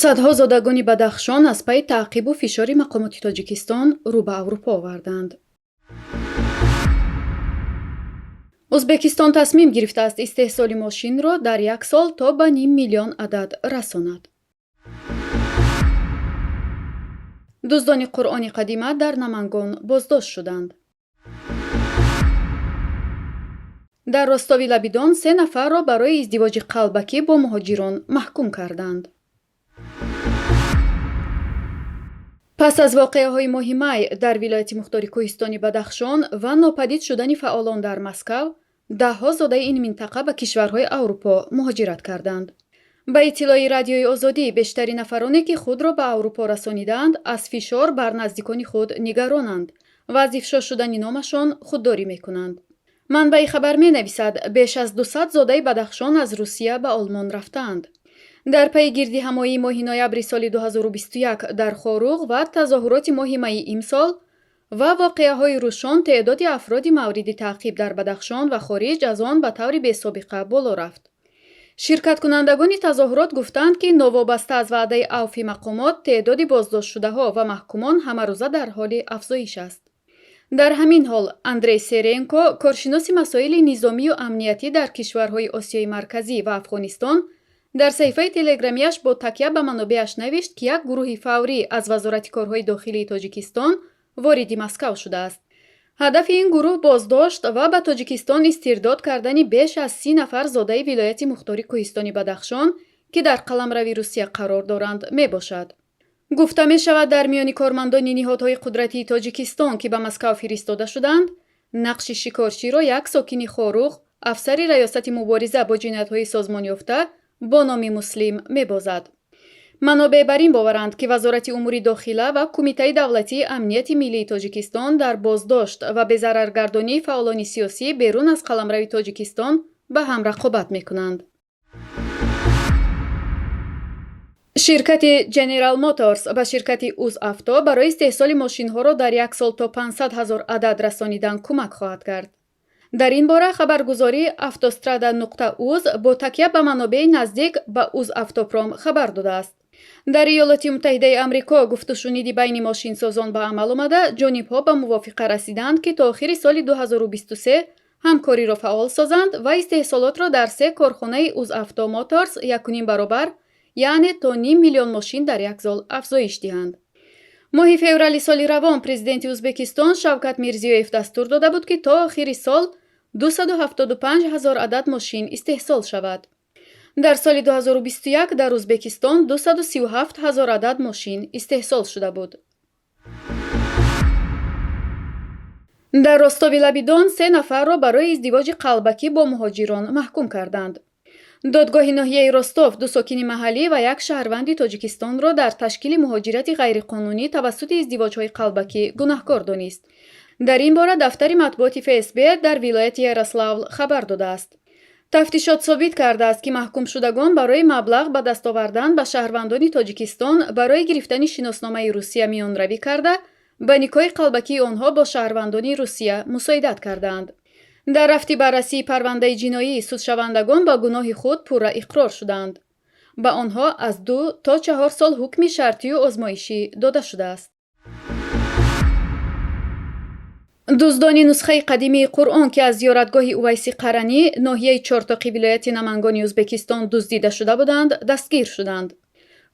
Садҳо зодагони Бадахшон аз пайи таъқибу фишори мақомоти Тоҷикистон рӯ ба Аврупо оварданд. Ӯзбекистон тасмим гирифтааст истеҳсоли мошинро дар як сол то ба ним миллион адад расонад. Дуздони Қуръони қадима дар Намангон боздошт шуданд. Дар Ростови лаби Дон се нафарро барои издивоҷи қалбакӣ бо муҳоҷирон маҳкум карданд. Пас аз воқеаҳои моҳи май дар вилояти мухтори кӯҳистони Бадахшон ва нопадид шудани фаъолон дар Москав, даҳҳо зодаи ин минтақа ба кишварҳои Аврупо муҳоҷират карданд. Ба иттилои Радиои Озодӣ, бештари нафароне, ки худро ба Аврупо расонидаанд, аз фишор бар наздикони худ нигаронанд ва аз ифшо шудани номашон худдорӣ мекунанд. Манбаи хабар менависад, беш аз 200 зодаи Бадахшон аз Русия ба Олмон рафтаанд. Дар пайи гирдиҳамоии моҳи ноябри соли 2021 дар Хоруғ ва тазоҳуроти моҳи майи имсол ва воқеаҳои рӯшон, теъдоди афроди мавриди таъқиб дар Бадахшон ва хориҷ аз он ба таври бесобиқа боло рафт. Ширкаткунандагони тазоҳурот гуфтанд, ки новобаста аз ваъдаи авфи мақомот, теъдоди боздоштшудаҳо ва маҳкумон ҳамарӯза дар ҳоли афзоиш аст. Дар ҳамин ҳол Андрей Серенко, коршиноси масоили низомию амниятӣ дар кишварҳои Осиёи Марказӣ ва Афғонистон, дар саҳифаи телеграмияш бо такя ба манобеаш навишт, ки як гурӯҳи фаврӣ аз Вазорати корҳои дохилии Тоҷикистон вориди Москав шудааст. Ҳадафи ин гурӯҳ боздошт ва ба Тоҷикистон истирдод кардани беш аз 30 нафар зодаи вилояти мухтори кӯҳистони Бадахшон, ки дар қаламрави Русия қарор доранд, мебошад. Гуфта мешавад, дар миёни кормандони ниҳодҳои қудратии Тоҷикистон, ки ба Москав фиристода шуданд, нақши шикорчиро як сокини Хоруғ, афсари раёсати мубориза бо ҷиноятҳои созмонёфта бо номи Муслим мебозад. Манобеъ бар ин боваранд, ки Вазорати умури дохила ва Кумитаи давлатии амнияти миллии Тоҷикистон дар боздошт ва безараргардонии фаъолони сиёсӣ берун аз қаламрави Тоҷикистон ба ҳам рақобат мекунанд. Ширкати General Motors ба ширкати Узавто барои истеҳсоли мошинҳоро дар як сол то 500 ҳазор адад расонидан кӯмак хоҳад кард. Дар ин бора хабаргузории Автострада нуқта уз бо такя ба манобеи наздик ба Узавтопром хабар додааст. Дар Иёлоти Муттаҳидаи Амрико гуфтушуниди байни мошинсозон ба амал омада, ҷонибҳо ба мувофиқа расиданд, ки то охири соли 2023 ҳамкориро фаъол созанд ва истеҳсолотро дар се корхонаи Узавто Моторс якуним баробар, яъне то ним миллион мошин дар як сол афзоиш диҳанд. Моҳи феврали соли равон президенти Ӯзбекистон Шавкат Мирзиёев дастур дода буд, ки то охири сол 275 ҳазор адад мошин истеҳсол шавад. Дар соли 2021 дар Ӯзбекистон 237 ҳазор адад мошин истеҳсол шуда буд. Дар Ростови лаби Дон се нафарро барои издивоҷи қалбакӣ бо муҳоҷирон маҳкум карданд. Додгоҳи ноҳияи Ростов ду сокини маҳаллӣ ва як шаҳрванди Тоҷикистонро дар ташкили муҳоҷирати ғайриқонунӣ тавассути издивоҷҳои қалбакӣ гунаҳкор донист. Дар ин бора дафтари матбуоти ФСБ дар вилояти Ярославл хабар додааст. Тафтишот собит кардааст, ки маҳкумшудагон барои маблағ ба даст овардан ба шаҳрвандони Тоҷикистон барои гирифтани шиносномаи Русия миёнравӣ карда, ба никоҳи қалбакии онҳо бо шаҳрвандони Русия мусоидат кардаанд. Дар рафти баррасии парвандаи ҷиноӣ судшавандагон ба гуноҳи худ пурра иқрор шуданд. Ба онҳо аз 2 то 4 сол ҳукми шартию озмоишӣ дода шудааст. Дуздони нусхаи қадимии Қуръон, ки аз зиёратгоҳи Увайси Қаранӣ, ноҳияи Чортоқи вилояти Намангони Ӯзбекистон дуздида шуда буданд, дастгир шуданд.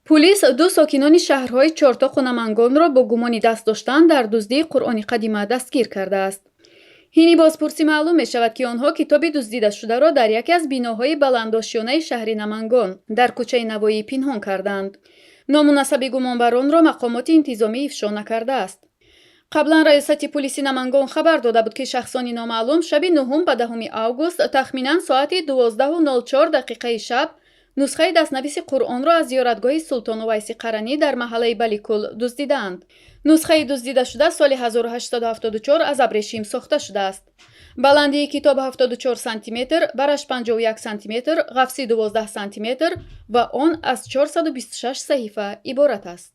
Пулис ду сокинони шаҳрҳои Чортоқу Намангонро бо гумони даст доштан дар дуздии Қуръони қадима дастгир кардааст. Ҳини бозпурсӣ маълум мешавад, ки онҳо китоби дуздидашударо дар яке аз биноҳои баландошёнаи шаҳри Намангон дар кӯчаи Навоӣ пинҳон карданд. Ному насаби гумонбаронро мақомоти интизомӣ ифшо накардааст. Қаблан раёсати пулиси Намангон хабар дода буд, ки шахсони номаълум шаби 9 ба 10 август тахминан соати 12:04 дақиқаи шаб нусхаи дастнависи Қуръонро аз зиёратгоҳи Султон Увайси Қаранӣ дар маҳаллаи Баликул дуздидаанд. Нусхаи дуздидашуда соли 1874 аз абрешим сохта шудааст. Баландии китоб 74 сантиметр, бараш 51 сантиметр, ғафси 12 сантиметр ва он аз 426 саҳифа иборат аст.